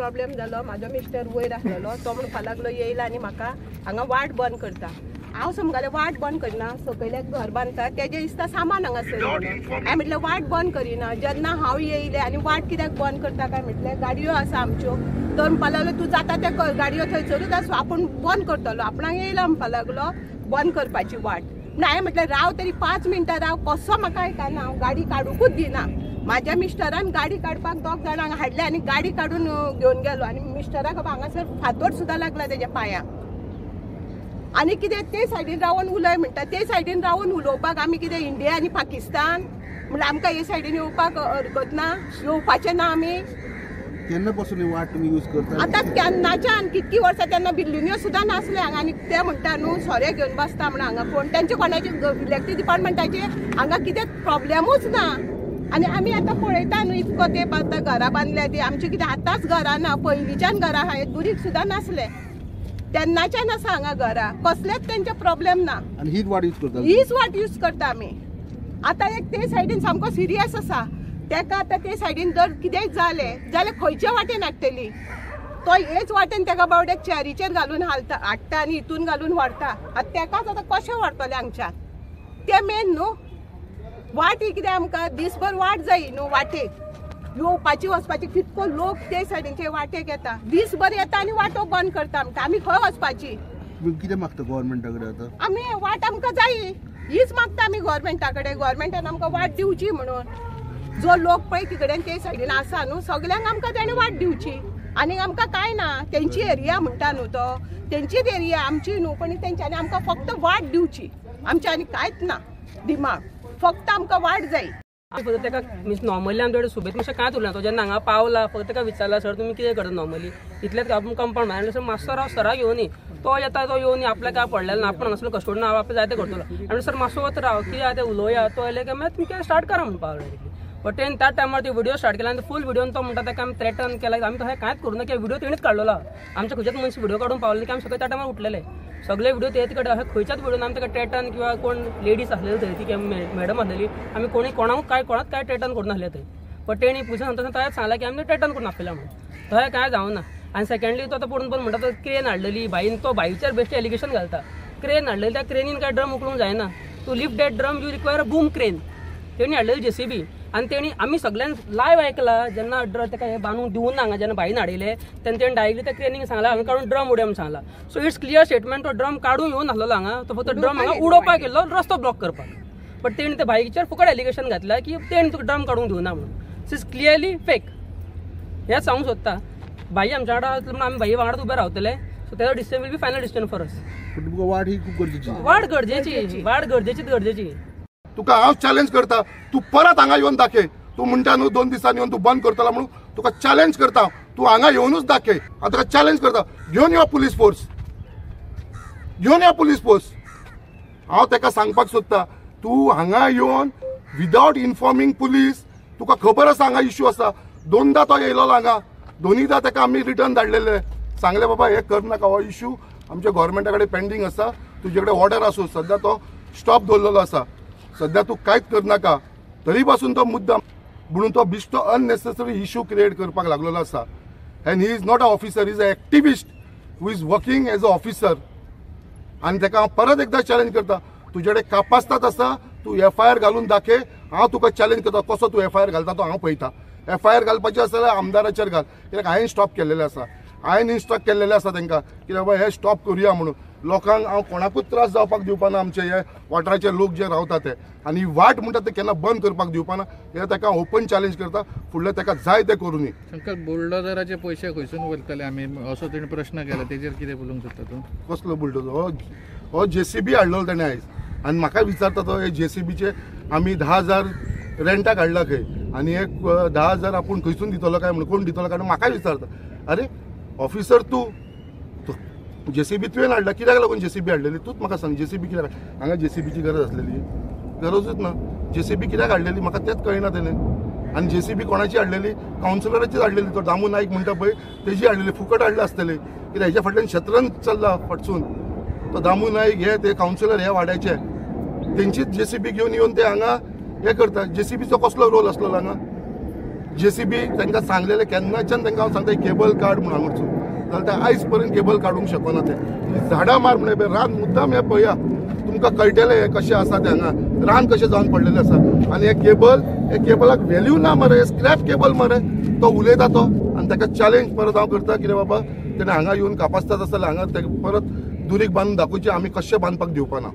Problem जालो. म्हाजो mister वयर आसलेलो, तो म्हणपाक लागलो येयला आनी म्हाका हांगा वाट बंद करता. हांव समजालें वाट बंद करिना, सकयल्याक घर बांदता तेजें दिसता सामान हांगासर. हांवें म्हटलें वाट बंद करिना. जेन्ना हांव येयलें आनी वाट कित्याक बंद करता काय म्हटलें, गाडयो आसा आमच्यो. तो म्हणपाक लागलो तूं जाता तें कर, गाडयो थंयसरूच आसूं, आपूण बंद करतलो. आपणाक येयला म्हणपाक लागलो बंद करपाची वाट. पूण हांवें म्हटलें राव तरी 5 मिनटां राव, कसो म्हाका आयकना, हांव गाडी काडुंकूच दिना. म्हाज्या मिस्टरान गाडी काडपाक 2 जाणांक हाडले आनी गाडी काडून घेवन गेलो. आनी मिस्टराक हांगासर फातोर सुद्दां लागला तेज्या पांयाक. आनी कितें ते सायडीन रावन उलय म्हणटा, ते सायडीन रावन उलोवपाक आमी कितें इंडिया आनी पाकिस्तान म्हणल्यार आमकां हे सायडीन येवपाक हरकत ना, येवपाचें ना आमी. केन्ना पासून ही वाट तुमी यूज करता? आतां केन्नाच्यान कितकी वर्सां, तेन्ना बिल्डिंग्यो सुद्दां नासले हांगा. आनी ते म्हणटा न्हू सोरे घेवन बसता म्हणून हांगा कोण तेंचे कोणाचे इलेक्ट्रीक डिपार्टमेंटाचे हांगा कितें प्रॉब्लेमूच ना. आनी आमी आतां पळयता न्हू इतको तेंप आतां घरां बांदल्या ती आमची कितें आतांच घरां ना, पयलींच्यान घरां आहा, दुरीग सुद्दां नासले तेन्नाच्यान आसा हांगा घरां, कसलेच तेंचे प्रॉब्लेम ना. आनी हीच वाट यूज करता, हीच वाट यूज करता आमी. आतां एक ते सायडीन सामको सिरियस आसा तेका. आतां ते सायडीन जर कितेंय जालें जाल्यार खंयचे वाटेन हाडटली? तो हेच वाटेन तेका बावड्याक चेरीचेर घालून हालता हाडटा आनी हितून घालून व्हरता. आतां तेकाच आतां कशें व्हरतलें हांगच्यान? तें मेन न्हू वाट ही कितें आमकां दीसभर वाट जायी न्हू, वाटेक येवपाची वचपाची. कितको लोक ते सायडीनचे वाटेक येता, दीसभर येता आनी वाटो बंद करता. म्हणटा आमी खंय वचपाची? कितें मागता गव्हर्मेंटा कडेन आतां? आमी वाट आमकां जायी हीच मागता आमी गव्हर्मेंटा कडेन. गव्हर्मेंटान आमकां वाट दिवची म्हणून. जो लोक पळय तिकडेन ते सायडीन आसा न्हू सगल्यांक आमकां तेणें वाट दिवची. आनी आमकां कांय ना, तेंची एरिया म्हणटा न्हू तो, तेंचीच एरिया आमची न्हू, पण तेंच्यांनी आमकां फक्त वाट दिवची. आमच्या आनी कांयच ना दिमाग, फक्त आमकां वाट जाय. फक्त ताका मिन्स नॉर्मली आमच्या कडेन सुबेज मातशें कांयच उरना. तो जेन्ना हांगा पावला फक्त ताका विचारला सर तुमी कितें करता नॉर्मली, इतलेंच आपूण कंपावंड मारलें सर मातसो राव सराक येवनी. तो येता तो येवनी, आपल्याक काय पडलेलें ना, आपूण हांगासर कस्टोडियन आपलें जाय तें करतलो. आनी सर मातसो वत राव कितें आहा तें उलोवया. तो येयले काय मागीर तुमी कितें स्टार्ट करा म्हणपाक लागले. बट तेणें त्या टायमार ते व्हिडिओ स्टार्ट केला आनी फूल व्हिडियोन तो म्हणटा ताका आमी थ्रेटन केला. आमी तशें कांयच करूं ना, कित्याक व्हिडिओ तेणीच काडलेलो. आमच्या खंयच्याच मनीस व्हिडिओ काडून पावले की आमी सगळे त्या टायमार उठलेले. सगळे व्हिडिओ ते कडेन अशें खंयच्याच व्हिडियोन आमी ताका थ्रेटन किंवा कोण लेडीज आसलेले थंय ती किंवा मॅडम आसलेली, आमी कोणी कोणाक काय कोणाक काय थ्रेटन करून आसले थंय. बट तेणी पुलिसान सांगता तशेंच सांगलां की आमी थ्रेटन करून आपयला म्हणून, तशें कांय जावना. आनी सेकंडली तो आतां पळोवन पळोवन म्हणटा तो क्रेन हाडलेली भाईन, तो भाईचेर बेश्टें एलिगेशन घालता. क्रेन हाडलेली, त्या क्रेनीन काय ड्रम उखलूंक जायना. To lift that drum you require a boom crane. तेणी हाडलेली जेसीबी आनी तेणी आमी सगळ्यान लायव आयकला जेन्ना ताका हें बांदूंक दिवून ना हांगा, जेन्ना भाईन हाडिल्लें तेन्ना तेणें डायरेक्टली त्या क्रेनीक सांगलां हांगा काडून ड्रम उडय म्हूण सांगलां. सो it's clear statement, तो ड्रम काडून येवन नासलेलो हांगा, तो फक्त ड्रम हांगा उडोवपाक येयल्लो रस्तो ब्लॉक करपाक. बट तेणी त्या भाईचेर फुकट एलिगेशन घातलां की तेणी तुका ड्रम काडूंक दिवना म्हणून. So it's clearly fake. हेंच सांगूंक सोदता. भाई आमच्या वांगडा म्हणून आमी भाई वांगडाच उबे रावतले. सो तेजो decision will be final decision for us. वाट ही खूब गरजेची, वाट गरजेची, वाट गरजेचीच गरजेची. तुका हांव चॅलेंज करता, तूं परत हांगा येवन दाखय. तूं म्हणटा न्हू 2 दिसांनी येवन तूं बंद करतलो म्हणून, तुका चॅलेंज करता, तूं हांगा येवनूच दाखय. हांव तुका चॅलेंज करता, घेवन यो पुलीस फोर्स, घेवन यो पुलीस फोर्स. हांव ताका सांगपाक सोदता, तूं हांगा येवन विदावट इन्फॉर्मींग पुलीस, तुका खबर आसा हांगा इश्यू आसा. 2दा तो येयलो हांगा, 2दा ताका आमी रिटर्न धाडलेले, सांगले बाबा हें करनाका, हो इश्यू आमच्या गव्हर्मेंटा कडेन पेंडींग आसा, तुजे कडेन ऑर्डर आसूं सद्या तो स्टॉप दवरलेलो आसा, सद्या तूं कांयच करनाका. तरी पासून तो मुद्दाम म्हणून तो बिश्टो अननेसेसरी इश्यू क्रिएट करपाक लागलेलो आसा. And he is not a officer, is a activist who is working as a officer. आनी ताका हांव परत एकदां चॅलेंज करता, तुजे कडेन कापास्तात आसा, तूं एफआयआर घालून दाखय. हांव तुका चॅलेंज करता, कसो तूं एफआयआर घालता तो हांव पळयता. एफआयआर घालपाची आसा जाल्यार आमदाराचेर घाल, कित्याक हांवें स्टॉप केल्लेलें आसा, हांवें इन्स्ट्रक्ट केल्लेलें आसा तांकां की बाबा हें स्टॉप करुया म्हणून. लोकांक हांव कोणाकूच त्रास जावपाक दिवपाना, आमचे हे वाठाराचे लोक जे रावता ते. आनी वाट म्हणटा ते केन्ना बंद करपाक दिवपाना, हे ताका ओपन चॅलेंज करता. फुडलें ताका जाय तें करूनी. शंकर, बुलडोजराचे पयशे खंयसून व्हरतले आमी असो तेणी प्रश्न केला, तेजेर कितें उलोवंक सोदता तूं? कसलो बुलडोजर? हो जेसीबी हाडलेलो तेणें आयज, आनी म्हाका विचारता तो हे जेसीबीचे आमी 10,000 रेंटाक हाडला खंय, आनी हे 10,000 आपूण खंयसून दितलो काय म्हणून, कोण दितलो काय म्हणून म्हाका विचारता. अरे ऑफिसर तूं जेसीबी तुवें हाडला, कित्याक लागून जेसीबी हाडलेली तूंच म्हाका सांग. जेसीबी कित्याक हांगा जेसीबीची गरज आसलेली? गरजूच ना. जेसीबी कित्याक हाडलेली म्हाका तेंच कळना तेणें. आनी जेसीबी कोणाची हाडलेली? कावन्सिलराचीच हाडलेली. तो दामू नायक म्हणटा पळय तेजी हाडलेली, फुकट हाडला आसतली, कित्याक हेच्या फाटल्यान शतरंज चल्ला फटसून. तो दामू नायक हे ते कावन्सिलर ह्या वाड्याचे, तेंचीच जेसीबी घेवन येवन ते हांगा हे करता. जेसीबीचो कसलो रोल आसलेलो हांगा? जेसीबी तांकां सांगलेलें केन्नाच्यान तांकां हांव सांगता केबल काड म्हूण हांगासून, जाल्यार ते आयज पर्यंत केबल काडूंक शकना. ते झाडां मार म्हण रान मुद्दाम हें पळया तुमकां कळटलें हें कशें आसा तें, हांगा रान कशें जावन पडलेलें आसा. आनी हे केबल, हे केबलाक व्हॅल्यू ना मरे, हे स्क्रॅप केबल मरे. तो उलयता तो आनी ताका चॅलेंज परत हांव करता कितें बाबा तेणें हांगा येवन कापास्ताद आसा जाल्यार हांगा तेका परत दुरीग बांदून दाखोवचें, आमी कशें बांदपाक दिवपाना.